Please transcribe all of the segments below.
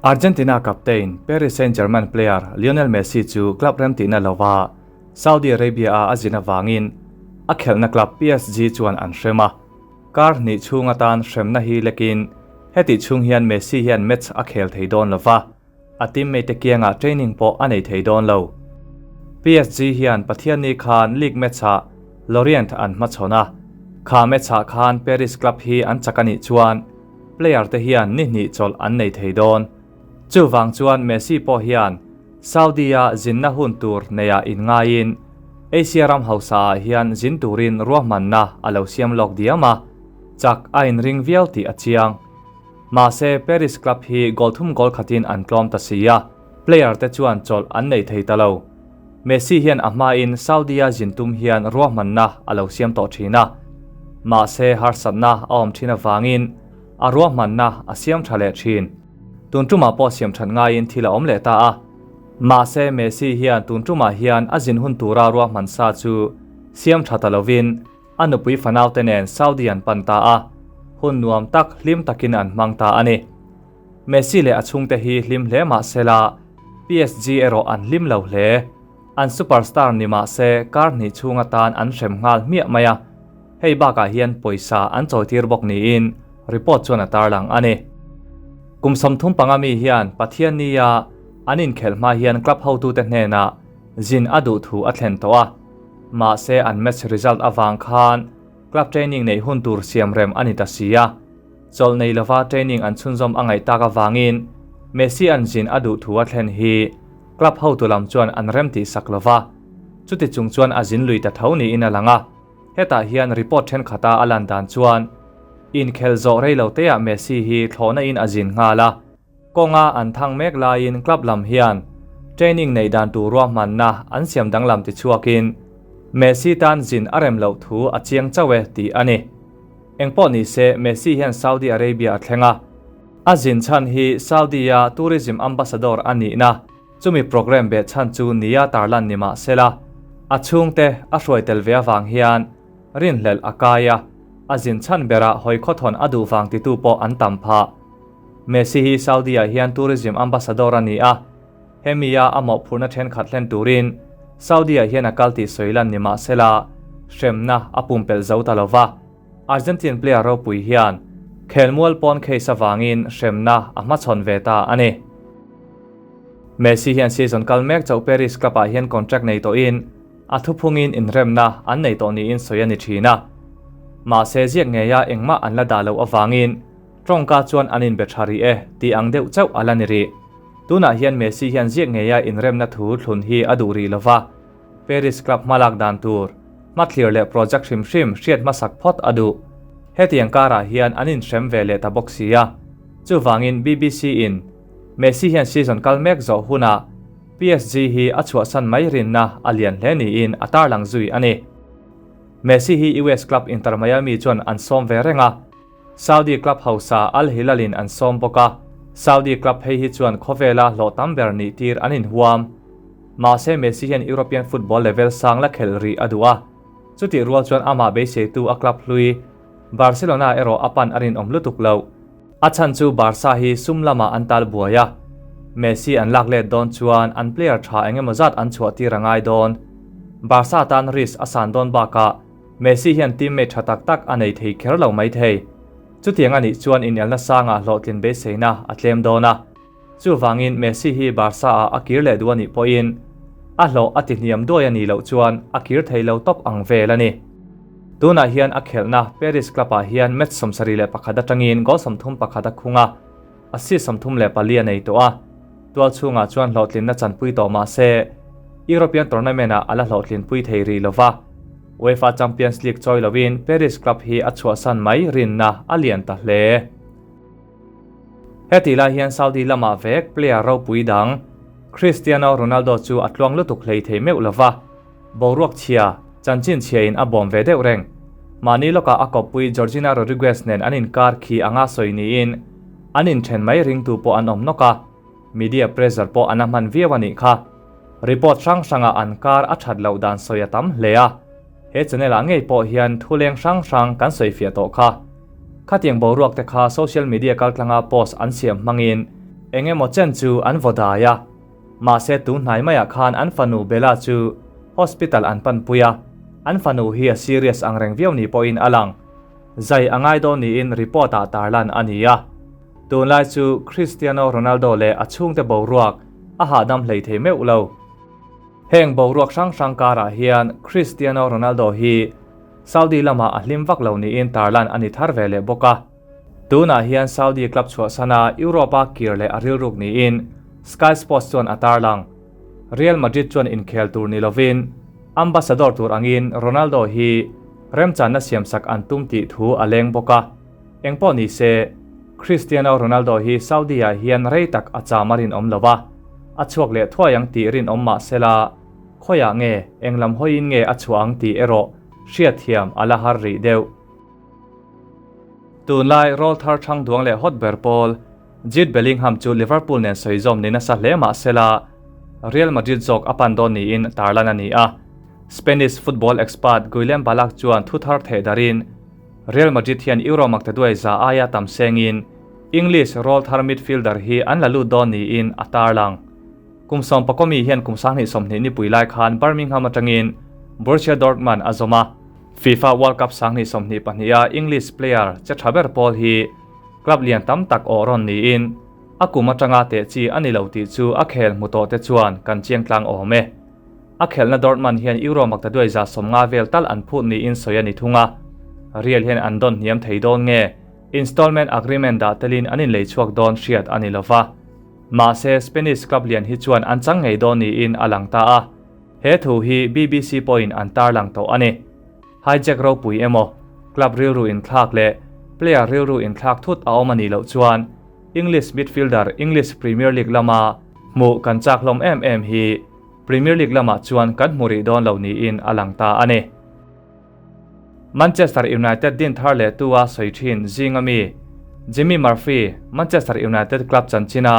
Argentina captain, Paris Saint-Germain player Lionel Messi chu club remtihna lova Saudi Arabia-a a zin avangin a khelhna club PSG chuan an hrem a. Kar hnih chhung atan hremna hi lekin hetih chhung hian Messi hian match a khel thei dawn lova, a teammate te kiangah training pawh a nei thei dawn lo. PSG hian Pathianni khan league match-ah Lorient an hmachhawn a, kha match-ah khan Paris club hi an chak a nih chuan player te hian ni hnih chawlh an nei thei dawn. Chuvang chuan Messi pawh hian Saudi-a zinna hun tur neiah inngaiin Asia ram hausaah hian zin turin ruahmanna a lo siam lawk diam a, chak a inring viau tih a chiang. Mahse, Paris club hi goal thum goal khatin an tlawm ta si a, player te chuan chawlh an nei thei ta lo. Messi hian a hmain Saudi-a zin tum hian ruahmanna a lo siam tawh thin a. Mahse, harsatna a awm thin avangin a ruahmanna a siam tha leh thin. Tun tumah pawh siam that ngaiin thil a awm leh ta a. Mahse, Messi hian tun tumah hian a zin hun tura ruahman sa chu siam tha ta lovin a nupui fanaute nen Saudi an pan ta a, hun nuam tak hlim takin an hmang ta a ni. Messi leh a chhungte hi hlim hle mah sela, PSG erawh an hlim lo hle. An superstar ni mah se kar hnih chhung atan an hrem nghal hmiah mai a, hei bakah hian pawisa an chawitir bawk niin report chuan a tarlang a ni. Kum 35 mi hian Pathiannia an inkhelh hma hian club hotute hnenah zin a duh thu a thlen tawh a, mahse an match result avang khan club training neih hun tur siam rem a ni ta si a. Chawlh nei lova training an chhunzawm a ngaih tak avangin Messi an zin a duh thu a thlen hi club hotu lam chuan an rem tih sak lova, chuti chung chuan a zin lui ta tho niin a lang a. Hetah hian report thenkhat a a lan dan chuan inkhel zawh rei lo teah Messi hi thlawhna in a zin nghal a, kawnga an thang mek laiin club lam hian training neih dan tur ruahmanna an siam danglam ti chhuakin Messi tan zin a rem loh thu a chiang chauh e tih a ni. Engpawh ni se, Messi hian Saudi Arabia a thleng a. A zin chhan hi Saudi-a tourism ambassador a nihna, chumi programme beh chhan chu nia tarlan ni mah sela, a chhungte a hruai tel ve avang hian rinhlelh a kai a, a zin chhan berah hawi khawthawn a duh vang titu pawh an tam phah. Messi hi Saudi-ah hian tourism ambassador a ni a, hemia a mawhphurhna thenkhat hlen turin Saudi-ah hian a kal tih sawi lan ni mah sela, hremna a pumpelh zo ta lo va. Argentine player ropui hian khelmual pawn case avangin hremna a hmachhawn ve ta a ni. Messi hian season kal mek chauh Paris club-ah hian contract nei tawhin a thuphungin inremna an nei tawh niin sawi a ni thin a. Mahse ziak ngeia engmah an la dah loh avangin tawngka chuan an inbe tha rih e tih ang deuh chauh a la ni rih. Tunah hian Messi hian ziak ngeia inremna thu thlun hi a duh rih lova. Paris club hmalak dan tur, hmathlir leh project hrim hrim hriat hmasak phawt a duh. Hetiang karah hian an inhrem ve leh ta bawk si a. Chuvangin BBC in Messi hian season kal mek zawh hunah PSG hi a chhuahsan mai rinna a lian hle niin a tarlang zui a ni. Messi hi US club Inter Miami chuan an sawm ve reng a. Saudi club hausa Al Hilal in an sawm bawk a, Saudi club phei hi chuan khawvela hlawh tam ber nih tir an inhuam. Mahse Messi hian European football level sang la khelh rih a duh a, chutih rual chuan amah beiseitu a club hlui Barcelona erawh a pan a rinawm lutuk loh. A chhan chu Barca hi sum lamah an tal buai a, Messi an lak let dawn chuan an player tha engemaw zat an chhuah tir a ngai dawn. Barca tan risk a san dawn bakah Messi hian teammate tha tak tak a nei thei kher lo mai thei. Chutiang a nih chuan inelna sangah hlawhtlin beiseina a tlem dawn a. Chuvangin Messi hi Barca-ah a kir leh duh a nih pawhin a hlawh a ti hniam duai a nih loh chuan a kir thei lo tawp ang vel a ni. Tunah hian a khelhna Paris club-ah hian match 71 atangin goal 31 a khung a, assist 34 a nei tawh a. Tual chhungah chuan hlawhtlinna chanpui tawh mah se European tournament-ah a la hlawhtlinpui thei rih lo va. UEFA Champions League chawi lovin Paris club hi a chhuahsan mai rinna a lian ta hle. Hetih lai hian Saudi lamah vek player ropui dang Cristiano Ronaldo chu a tluang lutuk hlei thei meuh lova, boruak chhia, chanchin chhiain a bawm ve deuh reng. Mahni lawkah a kawppui Georgina Rodriguez nen an inkar khi anga sawi niin an inthen mai ringtu pawh an awm nawk a, media pressure pawh an a hman viau a nih kha. Report hrang hrangah an kar a that loh dan sawi a tam hle a, he channel ah ngei pawh hian thuleng hrang hrang kan sawifiah tawh kha. Khatiang boruak te kha social media kaltlanga post an siam hmangin Eng emaw chen chu an vaw dai a, mahse tun hnai maiah khan an fanu Bella chu hospital an panpui a, an fanu hi a serious ang reng viau ni pawhin a lang. Zai a ngai dawn niin report ah tarlan a ni a. Tunlai chu Cristiano Ronaldo leh a chhungte boruak a hahdam hlei thei meuh lo. Heng boruak hrang hrang karah hian Cristiano Ronaldo hi Saudi lamah a hlim vak lo niin tarlan a ni thar ve leh bawk a. Tunah hian Saudi club chhuahsana Europe-a kir leh a rilruk niin Sky Sports chuan a tarlang. Real Madrid chuan inkhel tur ni lovin ambassador tur angin Ronaldo hi remchanna siamsak an tum tih thu a leng bawk a. Engpawh ni se, Cristiano Ronaldo hi Saudi-ah hian rei tak a cham a rinawm lo a, a chhuak leh thuai ang tih rinawm mah sela, khawiah nge, eng lam hawiin nge a chhuah ang tih erawh hriatthiam a la har rih deuh. Tunlai rawlthar thang duang leh hot ber pawl Jude Bellingham chu Liverpool nen sawi zawm ni nasa hle mah sela, Real Madrid zawk a pan dawn niin tarlan a ni a. Spanish football expert Guillem Balak chuan thu thar theh darin, Real Madrid hian Euro maktaduai za aia tam sengin English rawlthar midfielder hi an la lut dawn niin a tarlang. Kum sawmpakawmi hian kum 2020 nipui lai khan Birmingham atangin Borussia Dortmund a zawm a. FIFA World Cup 2022 a English player che tha ber pawl hi club lian tam tak awh rawn niin a kum atanga teh chi a ni lo tih chu a khel hmu tawh te chuan kan chiang tlang awm e. A khelhna Dortmund hian Euro maktaduai 50 vel tal an phut niin sawi a ni thung a. Real hian an dawn hniam thei dawn nge installment agreement dah telin an inlei chhuak dawn hriat a ni lova. Mahse Spanish club lian hi chuan an chang ngei dawn niin a lang ta a. He thu hi BBC pawhin an tarlang tawh a ni. Hijack ropui emaw, club rilru inthlak leh player rilru inthlak thut a awm a nih loh chuan English midfielder English Premier League lama hmuh kan chak hlawm em em hi Premier League lamah chuan kan hmu rih dawn lo niin a lang ta a ni. Manchester United din thar leh tu a sawi thin zinga mi Jimmy Murphy, Manchester United club chanchina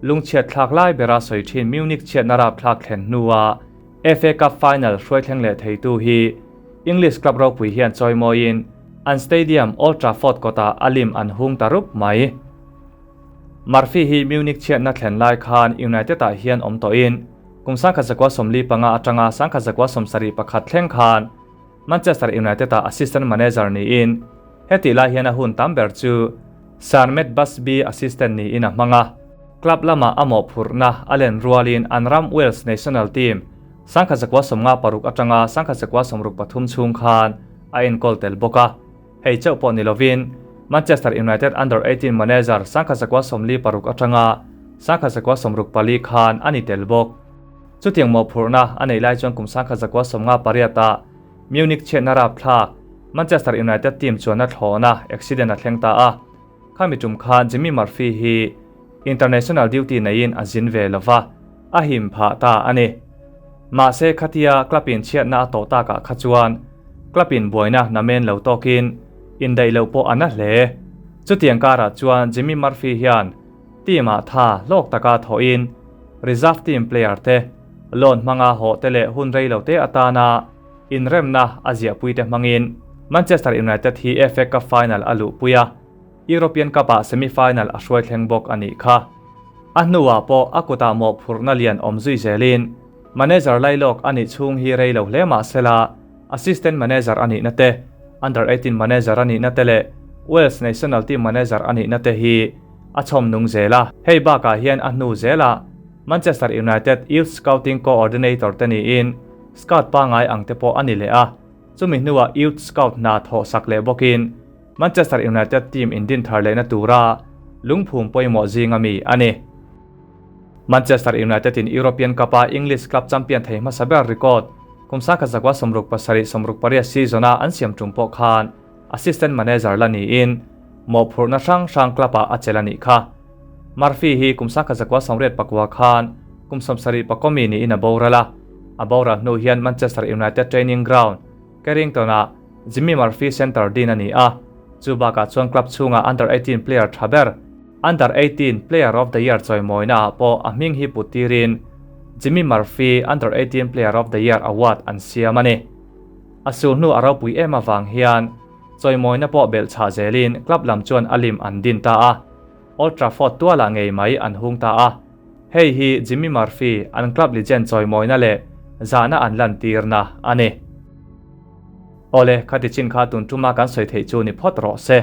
lungchhiat thlak lai bera sawi thin Munich chhiatna rapthlak thlen hnua FA Cup final hruai thleng leh theitu hi English club ropui hian chawimawiin an stadium Old Trafford kawtah a lim an hung ta rup mai. Murphy hi Munich chhiatna thlen lai khan United-ah hian awm tawhin kum 1945 atanga 1971 thleng khan Manchester United-ah assistant manager niin hetih lai hian a hun tam ber chu Sir Matt Busby assistant niin a hmang a. Club lamah a mawhphurhna a len rualin an ram Wales national team 1956 atanga 1963 chhung khan a enkawl tel bawk a. Hei chauh pawh ni lovin Manchester United Under 18 manager 1946 atanga 1964 khan a ni tel bawk. Chutiang mawhphurhna a neih lai chuan kum 1958 ah Munich chhiatna rapthlak Manchester United team chuanna thlawhna accident a thleng ta a. Khami tum khan Jimmy Murphy hi international duty neiin a zin ve lova, a him phah ta a ni. Mahse khatia club in chhiatna a tawh takah kha chuan club in buaina namen lo tawkin indaih loh pawh a na hle. Chutiang karah chuan Jimmy Murphy hian team ah tha hlawk taka thawhin reserve team player te loan hmanga hawh te leh hun rei lo te atana inremna a ziahpui te hmangin Manchester United hi FA Cup final a luhpui a, European Cup ah semi-final a hruai thleng bawk a nih kha. A hnuah pawh a kutah mawhphurhna lian awm zui zelin manager lailawk a nih chhung hi rei lo hle mah sela assistant manager a nihna te, under 18 manager a nihna te leh Wales national team manager a nihna te hi a chhawm nung zel a. Hei bakah hian a hnu zelah Manchester United Youth Scouting Coordinator te niin scout pangngai ang te pawh a ni leh a, chumi hnuah Youth Scout hna thawh sak leh bawkin Manchester United team indin thar lehna tura lungphum pawimawh zinga mi a ni. Manchester United in European Cup-a English club champion thei hmasa ber record kum 1977 68 season-a an siam tum pawh khan assistant manager la niin mawhphurhna hrang hrang club-ah a chelh a nih kha. Murphy hi kum 1989 khan kum 74 mi niin a boral a, a boral hnu hian Manchester United training ground Carrington-ah Jimmy Murphy Centre din a ni a, chu bakah chuan club chhunga under 18 player tha ber, Under 18 Player of the Year chawimawina ah pawh a hming hi put tirin Jimmy Murphy Under 18 Player of the Year Award an siam a ni. A sul hnu a ropui em avang hian chawimawina pawh belh chhah zelin club lam chuan a lim an din ta a. Old Trafford tualah ngei mai an hung ta a. Hei hi Jimmy Murphy an club legend chawimawina leh zahna an lantirna a ni. Awle, khati chin kha tun tuma kan sawi theih chu ni phawt rawh se.